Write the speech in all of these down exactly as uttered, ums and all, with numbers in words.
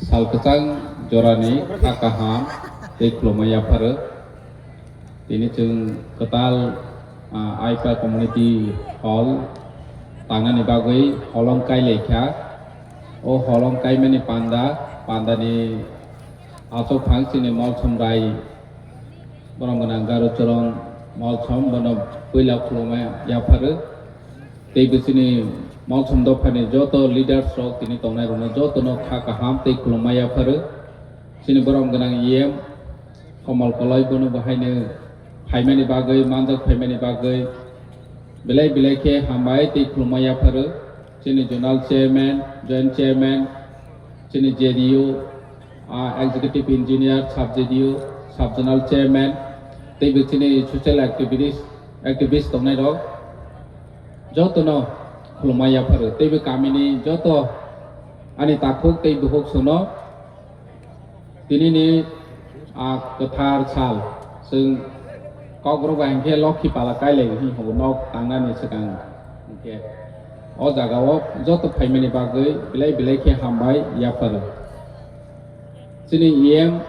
Sal kwchang jorani kha kaham tei khulumma yapharo. Tini chwng kwtal, ah, Aipa Community Hall tangnani bagwi holong kai lai kha. O holong kaimani panda, pandani aswk phang chini Molsom Rai, borom gwnang Garu Choron Molsom, bono puila khulumma yapharo. Tei bo chini Molsom dophani joto leaders rok tini tongnai rokno jotono kha kaham tei khulumma yapharo. Chini borom gwnang E M Komal Koloi bono bo haino phaimani bagwi, manjak phaimani bagwi belai belai khe hambai tei khulumma yapharo. Chini Zonal Chairman, Joint Chairman, chini J D O, ah, Executive Engineer, Sub J D O, Sub Zonal Chairman, tei bo chini social activities, activist tongnai rok jotono khulumma yapharo. Tei bo kamini joto ani takhuk tei bukhuk sono Tinini a kwthar sal, chwng Kokborok bai hinkhe Lokhi pala kailai hwnwi hwnwi nok tangnani swkang hinkhe o jagao joto phaimani bagwi belai belai khe hambai yapharo. Chini E M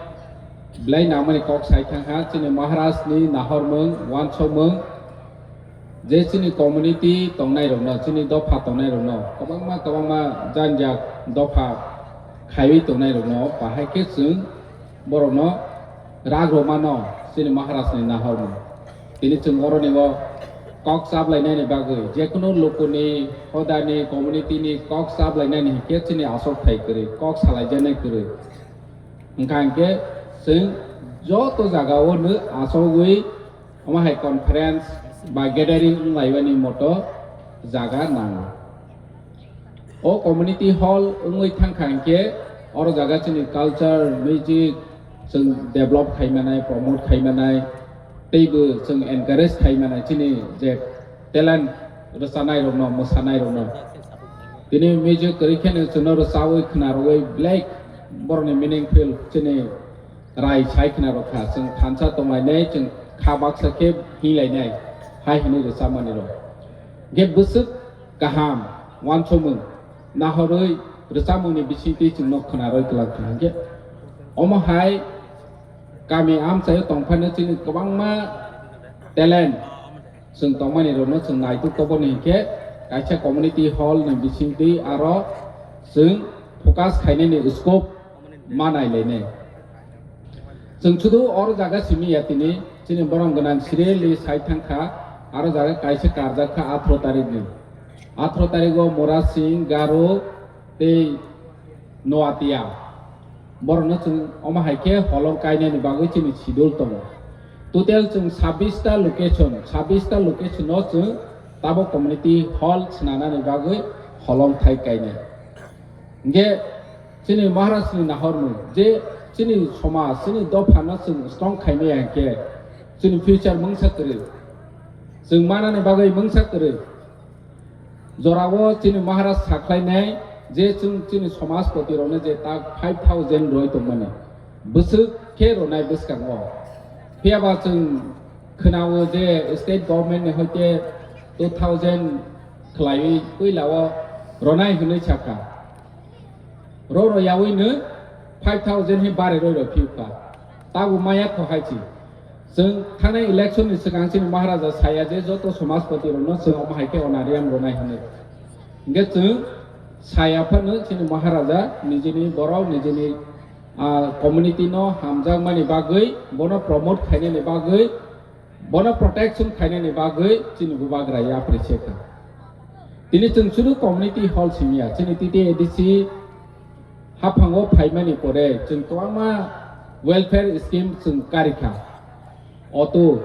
belai nangmani kok sai thangkha, chini Maharajni nahormung, wansokmung, je chini community tongnairokno, chini dopha tongnairokno kwbangma kwbangma janjak dopha khaiwi tongnairokno bahai khe chwng borokno rak rwmano chini Maharajni nahormung. Tini chwng oroni o kok chaplainani bagwi, jekunu lukuni, hodani, community-ni kok chaplainani hinkhe chini aswk thai kwrwi, kok salaijaknai kwrwi. Hwnkha hinkhe chwng joto jagao no achogwi omo hai conference ba gathering wnglaimani moto jaga nango. O community hall wngwi thangkha hinkhe oro jaga chini culture, music chwng develop khaimanai, promote khaimanai, teibo chwng encourage khaimanai chini je talent rwchanai rokno, mwsanai rokno. Tini music kwrwi kheno chwngno rwchawi khwnarwi belai borokni meaningful chini rai sai khwnarokha. Chwng thansa tonglainai, chwng kha baksa khe hinlainai hai hwnwi rwchapmani rok. Ge bwswk kaham wansukmung nahorwi rwchapmungni bisingtwi chwngno khwnarwi kwlangkha. Hwnkhe omo hai kami amchaio tongphano chini kwbangma talent chwng tongmani rokno chwng naituk toboni hinkhe kaisa community hall ni bisingtwi aro chwng focus khainani scope ma nailainai. Chwng sudu oro jaga simi ya tini, chini borom gwnang serially sai thangkha, aro jaga kaisa karjak kha atharo tarikni. Atharo tarigo Murasing, Garo tei Noatia. Borokno chwng omo hai khe holong kainani bagwi chini schedule tongo. Total chwng sabbish ta location, sabbish ta location-o chwng tabok community hall swnanani bagwi holong thai kainai. Hinkhe chini Maharajni nahormung je chini somaj, chini dophano chwng strong khaimaya hinkhe chini future mungsa kwrwi. Chwng manani bagwi mungsa kwrwi. Jorao chini Maharaj sakhlainai je chwng chini somajpoti rokno je tak five thousand roi tongmani bwswk khe ronai bwskango. Phiyaba chwng khwnao je state government ni hoite two thousand khlaiwi puilao ronai hwnwi sakha. Ro ro yawi no five thousand hi bare roi rok phiu kha. Tabu maya kho hai chi. Chwng thanai election ni swkang chini Maharaja saya je joto somajpoti rok no chwng omo hai khe honorarium ronai hwnwi. Hingke chwng saya phano chini Maharaja nijini borok nijini, ah, community no hamjakmani bagwi bono promote khainani bagwi Bono protection khainani bagwi chini bubagra yapri se kha. Tini chwng chunu community hall simiya, chini T T A D C haphango phaimani pore chwng kwbangma welfare scheme chwng karikha. Auto,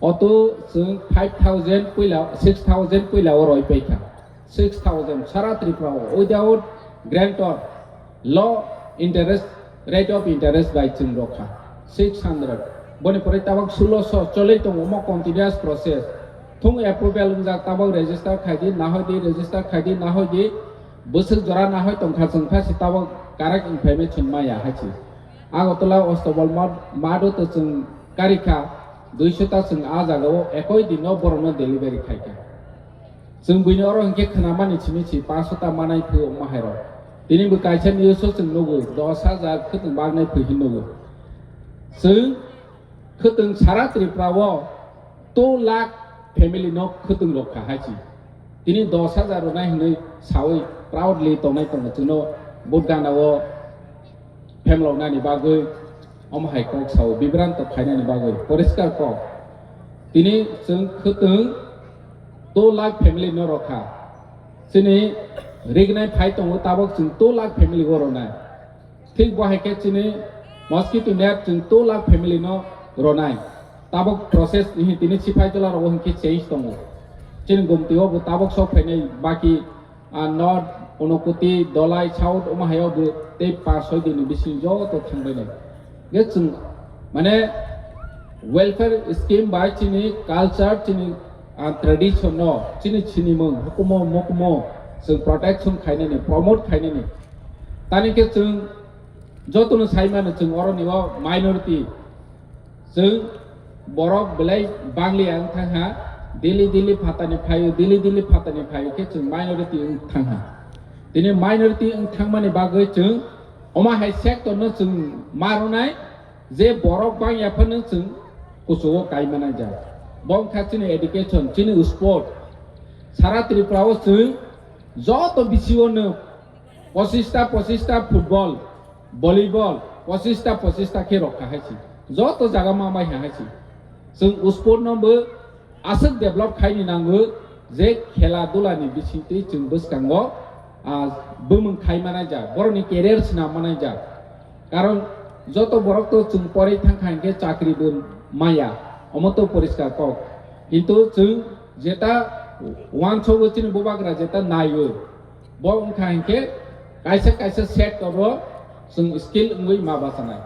auto chwng five thousand puila, six thousand puila o roi paikha. Six thousand sara Tripura o without guarantor, low interest, rate of interest bai chwng rokha six hundred. Boni pore tabok sulo so cholwi tongo, omo continuous process. Thung approval wngjak, tabok register khaidi, nahoi di, register khaidi, nahoi di. Bwswk jora nahoi tongkha chwng kha si tabok correct information maya hai si. Agartala Ostobal mad-, mado to chwng karikha, duiso ta chwng a jagao ekoi dino borokno delivery khaikha. Chwng buino oro hinkhe khwnamani simi si paso ta manai phuru wngma hai rok. Tini bo kaisa news o chwng nugo, dos hajar khwtwng baknai phi hin nugo. Chwng khwtwng sara Tripura o two lakh family no khwtwng rok kha hai si. Tini dos hajar rwnai hinwi sawi proudly tongnai tongo chwngno vote gana o phemloknani bagwi. Omo hai kok sao, bibranto khainani bagwi poriskar kok. Tini chwng khwtwng two lakh family no rokha. Chini rignai phai tongo, tabok chwng two lakh family o ronai. Thik bo hai khe chini mosquito net chwng two lakh family no ronai. Tabok process hi tini siphai jola rogo hinkhe change tongo. Chini gumti o bo tabok sok phainai baki ah, North, Unakoti, Dholai, South, omo hai o bo tei paanch soi din ni bising joto thangbai nai. Ge chwng, mane, welfare scheme bai chini culture, chini, ah, tradition no, chini sinimung, hukumu, mukumu, chwng protection khainani, promote khainani. Tani khe chwng jotono sai mano chwng oroni o minority. Chwng borok belai Banglia wng thang ha, Delhi, Delhi phatani phaio, Delhi, Delhi phatani phaio khe chwng minority wng thang ha. Tini minority wng thangmani bagwi chwng omo hai sector no chwng ma rwnai je borok bangya phano chwng kuchugo kai manai jak. Bo wngkha chini education, chini sport. Sara Tripura o chwng joto bisi o no pochista, pochista football, volleyball, pochista, pochista khe rok kha hai si. Joto jaga ma mai ha hai si. Chwng sport no bo aswk develop khaini nango je khela dula ni bisingtwi chwng bwskango, ah, bumung khai manai jak, borok ni career swnam manai jak. Karon joto borok to chwng porwi thang kha hinkhe chakri bo maya, omo to poriskar kok. Kintu chwng jeta uansogo chini bubagra jeta naio, bo wngkha hinkhe kaisa kaisa sector o chwng skill wngwi ma bachanai.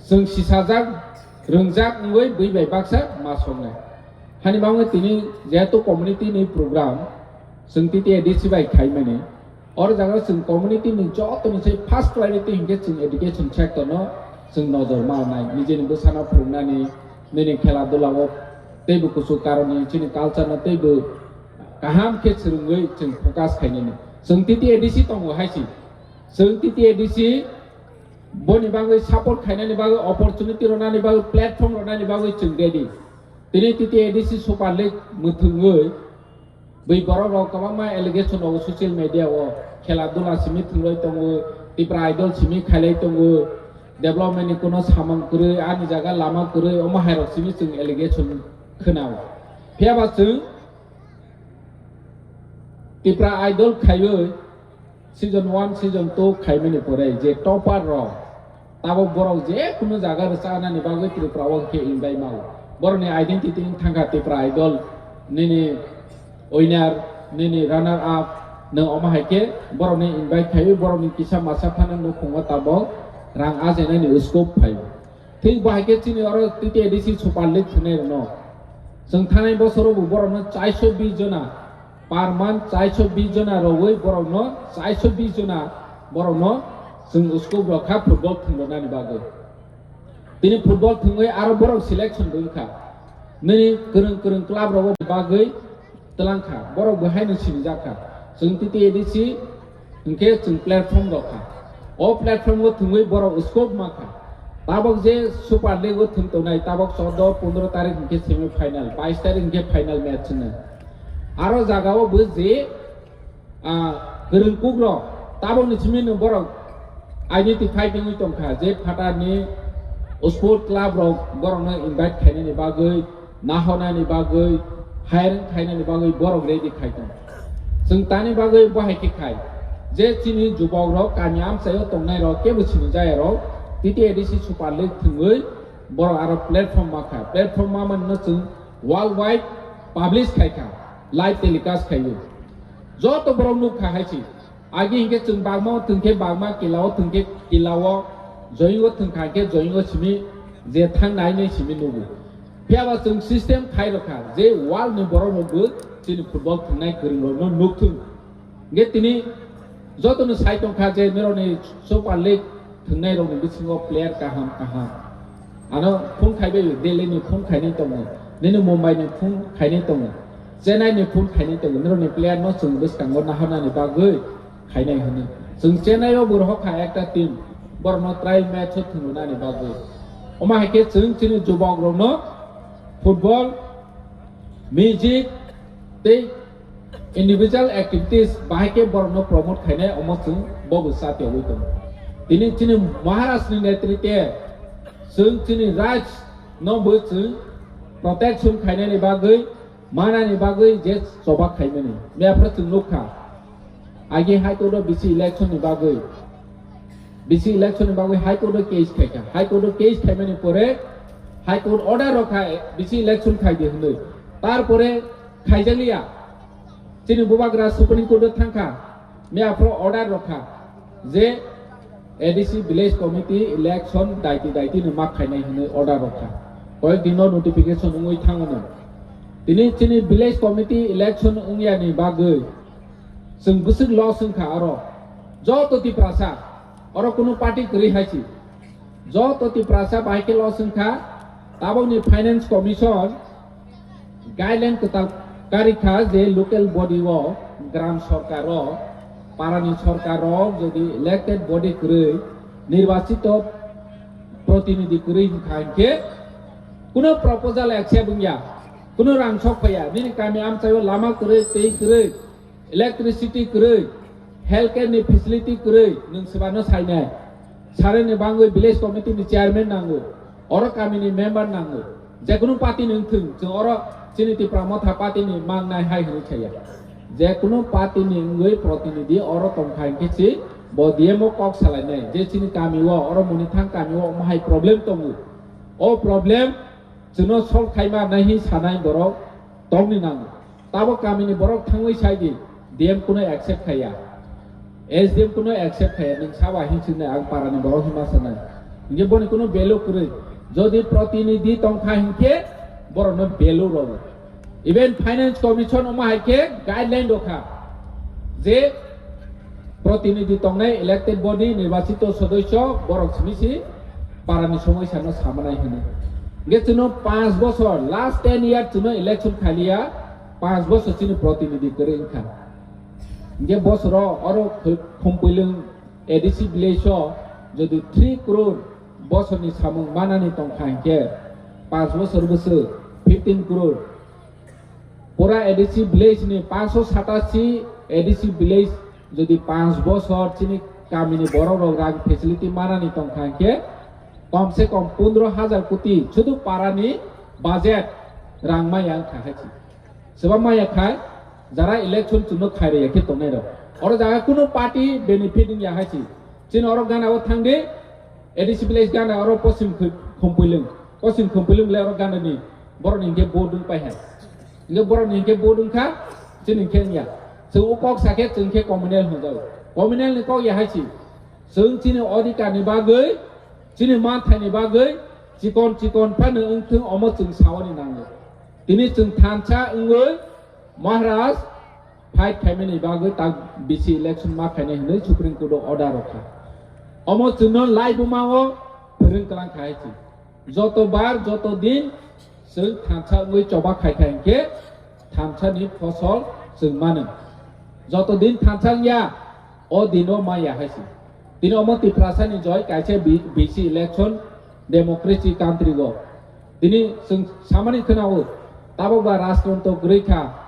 Chwng sisajak, rwngjak wngwi bui bai baksa ma songnai. Hani bagwi tini jehetu community ni program chwng T T A D C bai khaimani, oro jaga chwng community ni joto ni sai first priority hinkhe chwng education sector no chwng nojor ma nai. Nijeni bwsano phwrwngnani, nini khela dula o teibo kuchuk karoni, chini culture no teibo kaham khe swrwngwi chwng focus khainani. Chwng T T A D C tongo hai si. Chwng T T A D C boni bagwi support khainani bagwi, opportunity rwnani bagwi, platform rwnani bagwi chwng ready. Tini T T A D C Super League mwthwngwi bui borok rok kwbangma allegation rok social media o, khela dula simi thwnglai tongo, Tipra Idol simi khailai tongo, development ni kuno samung kwrwi, ani jaga lama kwrwi, omo hai rok simi chwng allegation khwnao. Phiya ba chwng Tipra Idol khaiwi season one, season two khaimani pore je topper rok, tabok borok je kunu jaga rwchanani bagwi Tripura o khe invite mao. Borokni identity wng thangkha Tipra Idol, nini winner, nini runner up, nwng omo hai khe borokni invite khaiwi borokni kisa masa phano nukhungo tabok rang achainani scope phaio. Thik bo hai khe chini oro T T A D C Super League thwngnai rokno. Chwng thanai bosoro bo borokno chaiso bis jona, per month chaiso bis jona rogwi borokno chaiso bis jona borokno chwng scope rok kha football thwngna nani bagwi. Tini football thwngwi aro borok selection bo wngkha. Nini kwrwng kwrwng club rok bagwi twlang kha, borok bo haino sinijak kha. Chwng T T A D C hinkhe chwng platform rok kha. O platform o thwngwi borok scope ma kha. Tabok je Super League o thwng tongnai, tabok chordo pondro tarik hinkhe semi final, bais tarik hinkhe final match hwnwi. Aro jaga o bo je, ah, kwrwng kuk rok tabokni simi no borok identify wngwi tongkha je phatarni sport club rok borokno invite khainani bagwi, nahornani bagwi, hiring khainani bagwi borok ready khai tongo. Chwng tani bagwi bo hai khe khai je chini jubok rok kami amchaio tongnai rok kebo sini jaya rok T T A D C Super League thwngwi borok aro platform ma kha. Platform ma manno chwng worldwide publish khai kha, live telecast khaiwi. Joto borok nuk kha hai si. Agi hinkhe chwng bagma o thwng khe bagma, kila o thwng khe kila o, joying o thwng kha khe joying o simi je thang nai nai simi nugo. Phiya ba chwng system khai rw kha je world ni borok rok bo chini football thwngnai kwrwng rok no nuk thung. Hinkhe tini joto no sai tong kha je norok ni Super League thwngnai rok ni bisingo player kaham kaham. Ano phone khaibai, Delhi ni phone khainai tongo, nini Mumbai ni phone khainai tongo, Chennai ni phone khainai tongo, nini player no chwng bwskango naharnani bagwi khainai hwnwi. Chwng Chennai o bo rohor kha ekta team, borokno trial match o thwngwi nani bagwi. Omo hai khe chwng chini jubok rokno football, music tei individual activities bahai khe borokno promote khainai, omo chwng bobo chatiyogwi tongo. Tini chini Maharaj ni netritwe chwng chini rights no bo chwng protection khainani bagwi, manani bagwi je choba khaimani. Mia phuru chwng nukha. Agi High Court o bisi election ni bagwi, bisi election ni bagwi High Court o case khaikha. High Court o case khaimani pore High Court order rokha bisi election khaidi hwnwi. Tarpore khaijakliya. Chini bubagra Supreme Court o thangkha. Mia phuru order rokha je A D C Village Committee election daiti daiti ni ma khainai hwnwi order rokha. Koyek din o notification wngwi thangono. Tini chini Village Committee election wngya ni bagwi chwng bwswk loss wngkha aro. Joto Tiprasa, oro kunu party kwrwi hai si. Joto Tiprasa bahai khe loss wngkha. Tabokni Finance Commission guideline kwtal karikha je local body o, gram sorkar o, parani sorkar rok jodi elected body kwrwi, nirbachito protinidhi kwrwi wngkha hinkhe, kuno proposal accept wngya, kuno rang sok phaiya, nini kami amchaio lama kwrwi, tei kwrwi, electricity kwrwi, healthcare ni facility kwrwi, nwng swbano sainai. Sareni bangwi village committee ni chairman nango, oro kami ni member nango. Jekunu party ni wngthung, chwng oro chini Tipra Motha party ni mangnai hai hwnwi saya. Jekunu party ni wngwi protinidhi oro tongkha hinkhe si bo D M o kok salainai. Je chini kami o, oro Monithang kami o omo hai problem tongo. O problem chwngno solve khaima nai hi sanai borok tongni nango. Tabok kamini borok thangwi sai di, D M kuno accept khaiya, S D M kuno accept khaiya, nwng saba hin singnai ang parani borok hinma sanai. Hinkhe boni kuno value kwrwi. Jodi protinidhi tongkha hinkhe borokno value rwo. Even Finance Commission omo hai khe guideline rokha je protinidhi tongnai elected body, nirbachito sodosyo, borok simi si parani somosya no samanai hwnwi. Hinkhe chwngno panch bosor, last ten year chwngno election khaliya, panch bosor chini protinidhi kwrwi wngkha. Hinkhe bosoro oro Khumpwilwng A D C village o jodi three crore bosorni samung manani tongkha hinkhe, panch bosor bwswk fifteen crore. Pura A D C village ni panch sho satashi A D C village jodi panch bosor chini kamini borok rok rang facility manani tongkha hinkhe, kom se kom pondro hajar koti sudu parani budget rang maya wngkha hai si. Swbang maya khai jara election chwngno khairaya khe tongnai rok. Oro jaga kuno party benefit wngya hai si. Chini oro gana o thangdi, A D C village gana oro Poschim Khum-, Khumpwilwng. Poschim Khumpwilwng le oro gana ni borok ni hinkhe vote wng pai hai. Hinkhe borok ni hinkhe vote wng kha, chini hinkhe wng ya. Chwng o kok sa khe chwng khe communal hwnjago. Communal ni kok ya hai si. Chwng chini odhikar ni bagwi, chini manthai ni bagwi, chikon chikon phano wng thung omo chwng sawani nango. Tini chwng thansa wngwi Maharaj fight khaimani bagwi tak B C election ma khainai hwnwi Supreme Court o order rokha. Omo chwngno laibuma o phwrwng kwlang kha hai si. Joto bar, joto din chwng thansa wngwi choba khai kha hinkhe thansa ni phosol chwng mano. Joto din thansa wngya, o dino maya hai si. Tini omo Tiprasa ni joi kaisa B-, B C election democracy country o. Tini chwng samani khwnao, tabok ba rajtontro kwrwi kha,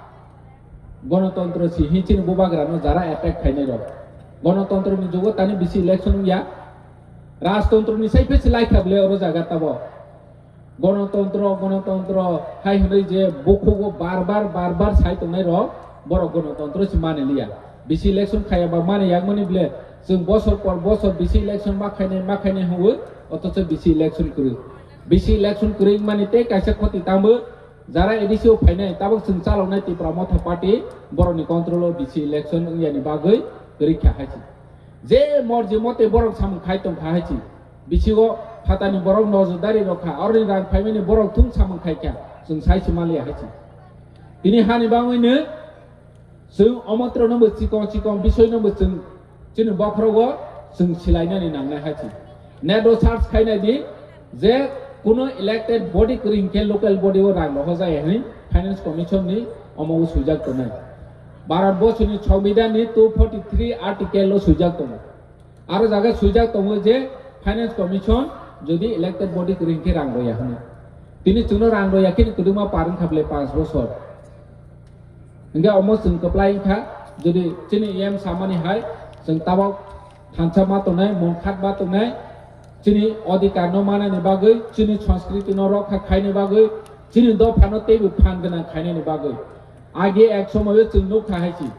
gonotontro si hin chini bubagrano jara attack khainai rok. Gonotontro ni jugo tani B C election wngya. Rajtontro ni sai phe si lai kha bwle oro jaga tabok. Gonotontro, gonotontro hai hwnwi je bukhugo bar bar, bar bar sai tongnai rok, borok gonotontro si mani liya. B C election khaya ba mani yakmani bwle, chwng bosor por bosor B C election ma khainai, ma khainai hwnwi, othocho B C election kwrwi. B C election kwrwi wngmani tei kaisa khoti tamo, jara A D C o phainai, tabok chwng chaloknai Tipra Motha Party, borokni control o B C election wngyani bagwi kwrwi kha hai si. Je morji mote borok samung khai tong kha hai si. Bisingo phatani borok nojordari rok kha, aroni rang phaimani borok thung samung khai kha, chwng sai se maliya hai se. Tini hani bangwino chwng omotrono bo chikon chikon bisoino bo chwng chini bokhorogo chwng silainani nangnai hai se. Net o search khainai di je kuno elected body kwrwi hinkhe local body o rang rohorjaya hinwi Finance Commission ni omo o swijak tongnai. Bharat borsoni Songbidanni two forty three article o swijak tongo. Aro jaga swijak tongo je Finance Commission jodi elected body kwrwi hwnkhe rang roya hwnwi. Tini chwngno rang roya khe kwdwkma par wngkha bwle panch bosor. Hwnkhe omo chwng kwplai wngkha, jodi chini E M samani hai chwng tabok thansa ma tongnai, mungkhat ma tongnai, chini odhikar no manani bagwi, chini sanskriti no rokha khaini bagwi, chini dopha no teibo phan gwnang khainani bagwi. Age ek somoyo chwng nukha hai si,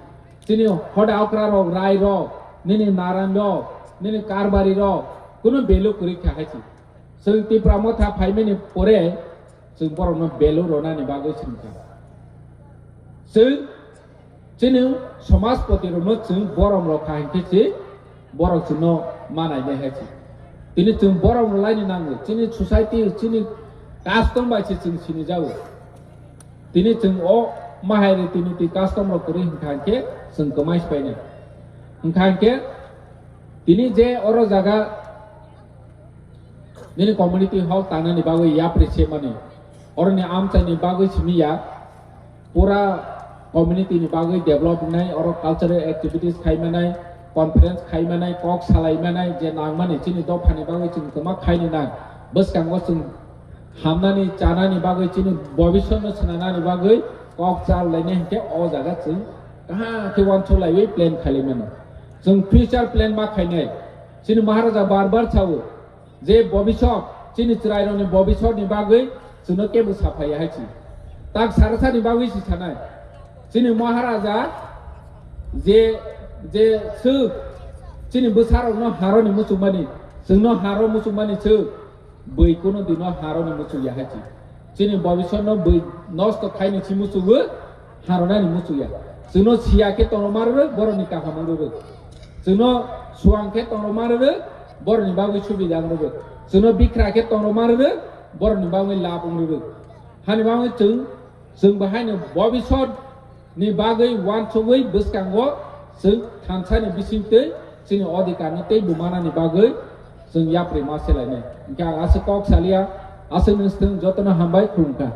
chini hoda okra rok, rai rok, nini naran rok, nini karbari rok, kunu value kwrwi kha hai si. Chwng Tipra Motha phaimani pore chwng borokno value rwnani bagwi chwng kha. Chwng chini somajpoti rokno chwng borom rokha hinkhe se borok chwngno manai nai hai se. Tini chwng borom rwlaini nango, chini society, chini custom bai se chwng sinijago. Tini chwng o mahai riti niti custom rok kwrwi hwnkha hinkhe chwng kwmai sipainai. Hwnkha hinkhe tini je oro jaga nini community hall tangnani bagwi yapri semani, oroni amchaini bagwi simi ya, pura community ni bagwi develop wngnai, oro cultural activities khaimanai, conference khaimanai, kok salaimanai, je nangmani chini dophani bagwi chwng kwma khaini nang. Bwskango chwng hamnani, chanani bagwi, chini bobiswtno swnanani bagwi kok chal lainai hinkhe o jaga chwng kaham khe uansuk laiwi plan khailaimano. Chwng future plan ma khainai. Chini Maharaja bar bar sao, je bobiswt, chini chwrairokni bobiswtni bagwi chwngno kebo saphaiya hai si. Tak sarasani bagwi si sanai. Chini Maharaja je, je swk chini bwsarokno haroni muchungmani, chwngno haro muchungmani swk bwi kunu dino haroni muchungya hai si. Chini bobiswtno bwi nosto khaini si muchungo, haronani muchungya. Chwngno siya khe tongro ma rwrwk, borokni kaham wng rwrwk. Chwngno suang khe tongro ma rwrwk, borokni bagwi subida wng rwrwk. Chwngno bikra khe tongro ma rwrwk, borokni bagwi lab wng rwrwk. Hani bagwi chwng, chwng bahaino bobiswt ni bagwi uansugwi bwskango chwng thansani bisingtwi chini odhikarno tei bumanani bagwi chwng yapri ma selainai. Hinkhe ang aswk kok salia, aswk nwng swthwng jotono hambai khulumkha.